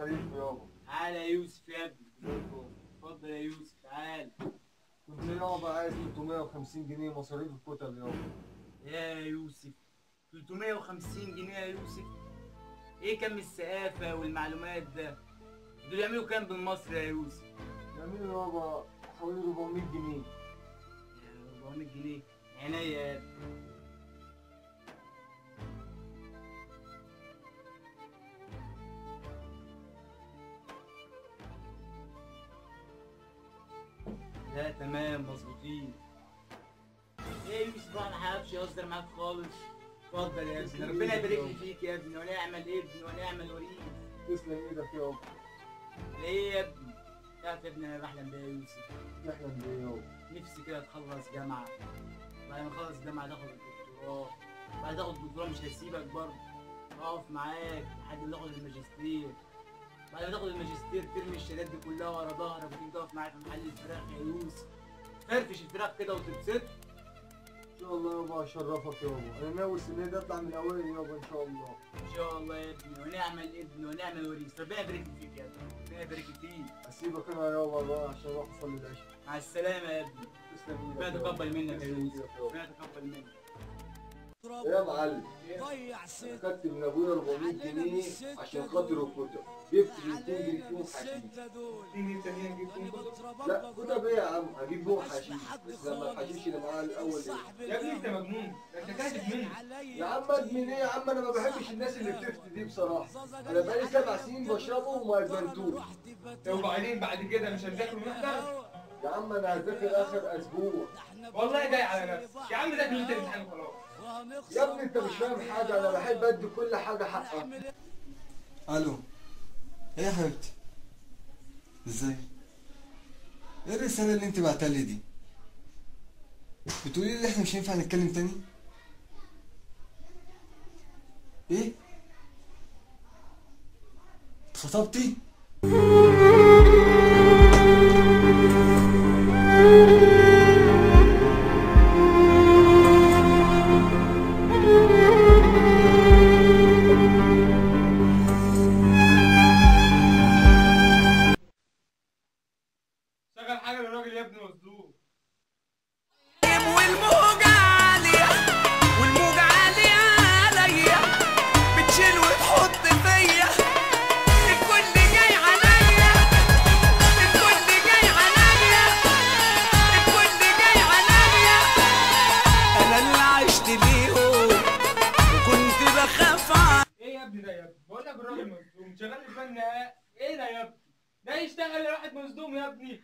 عليكم يابا. تعالى يا يوسف يا ابني. اتفضل يا يوسف تعالى. كنت يابا عايز 350 جنيه مصاريف الكتب يابا. يا يوسف 350 جنيه يا يوسف؟ ايه كم السقافه والمعلومات ده؟ دول يعملوا كام بالمصري يا يوسف؟ يعملوا يابا حوالي 400 جنيه. 400 جنيه؟ عينيا يا ابني. لا تمام مظبوطين. ايه يا يوسف بقى ما حابش يهزر معاك خالص. اتفضل يا ابني، ربنا يبارك لي فيك يا ابني، ونعم الابن ونعم الوريث. تسلم ايدك يابا. ليه يا ابني؟ تعرف يا ابني انا بحلم بيه يا يوسف. بحلم بيه يابا. نفسي كده اتخلص جامعه، بعد ما اخلص جامعه تاخد الدكتوراه، بعد تاخد الدكتوراه مش هسيبك برضه، اقف معاك لحد ما تاخد الماجستير، بعد ما تاخد الماجستير ترمي الشهادات دي كلها ورا ظهرك وتيجي تقف معايا في محل الفراخ يا يوسف. فرفش الفراخ كده وتبسط. ان شاء الله يابا اشرفك يابا، انا ناوي السنة دي اطلع من الاوائل يابا ان شاء الله. ان شاء الله يا ابني، ونعم الابن ونعم الوريث، ربنا يبارك فيك يا ابني، ربنا يبارك فيك. اسيبك انا يابا بقى عشان اروح اصلي العشاء. مع السلامة يا ابني. تسلم ايدك. ربنا يتقبل منك يا يوسف، ربنا يتقبل منك. يا معلم انا خدت من ابويا 400 جنيه عشان خاطر الكتب، جبت 200 جنيه فيهم حشيش. 200 جنيه تانيين جبت فيهم كتب؟ لا كتب ايه يا عم؟ هجيب بيهم حشيش، بس لما الحشيش اللي معايا الاول ايه؟ يا ابني انت مجنون، ده انت كاتب مني. يا عم ادمن ايه يا عم؟ انا ما بحبش الناس اللي بتفتي دي بصراحة، انا بقالي 7 سنين بشربه وما ادمنتوش. طب وبعدين بعد كده مش هتذاكر ونحضر؟ يا عم انا هذاكر اخر اسبوع. والله جاي على نفسي يا عم، ذاكر انت الامتحان وخلاص. يا ابني انت مش فاهم حاجة، انا بحب ادي كل حاجة حقها. الو، ايه يا حبيبتي؟ ازاي؟ ايه الرسالة اللي انت بعتها لي دي؟ بتقولي لي احنا مش هينفع نتكلم تاني؟ ايه؟ اتخطبتي؟ شغل حاجة للراجل يا ابني مظلوم. والموجة عالية، والموجة عالية عليا، بتشيل وتحط فيا، الكل جاي عليا، الكل جاي عليا، الكل جاي عليا. أنا اللي عشت ليهم وكنت بخاف. ايه يا ابني ده يا ابني؟ بقول لك الراجل مظلوم، شغال الفن ايه ده يا ابني؟ ده يشتغل واحد مصدوم يا ابني.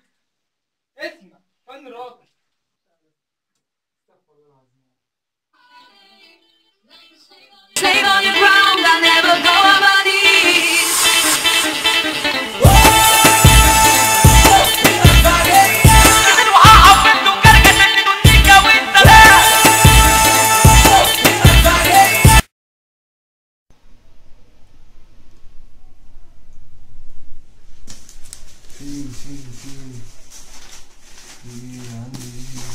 اسمع فن راقي. Slave on the ground, I never go on my knees. فين فين فين؟ ايه عندي ايه؟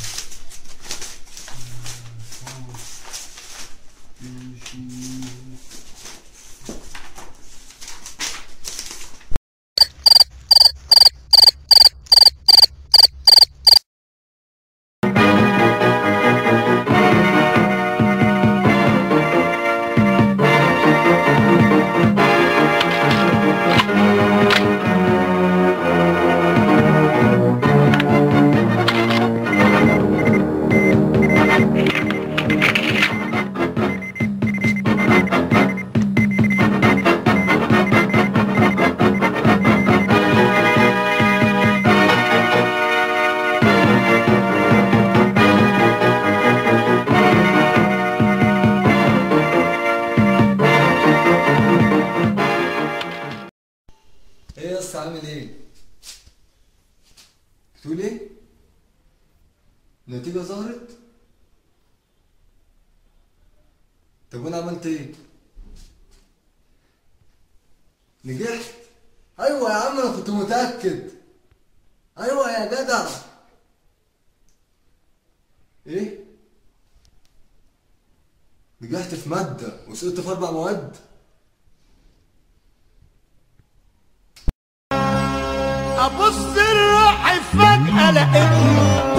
ايه يا اسطى عامل ايه؟ بتقول ايه؟ النتيجة ظهرت؟ طب وانا عملت ايه؟ نجحت؟ ايوه يا عم انا كنت متأكد. ايوه يا جدع. ايه؟ نجحت في مادة وسقطت في 4 مواد؟ ابص لروحي فجأة لقيتني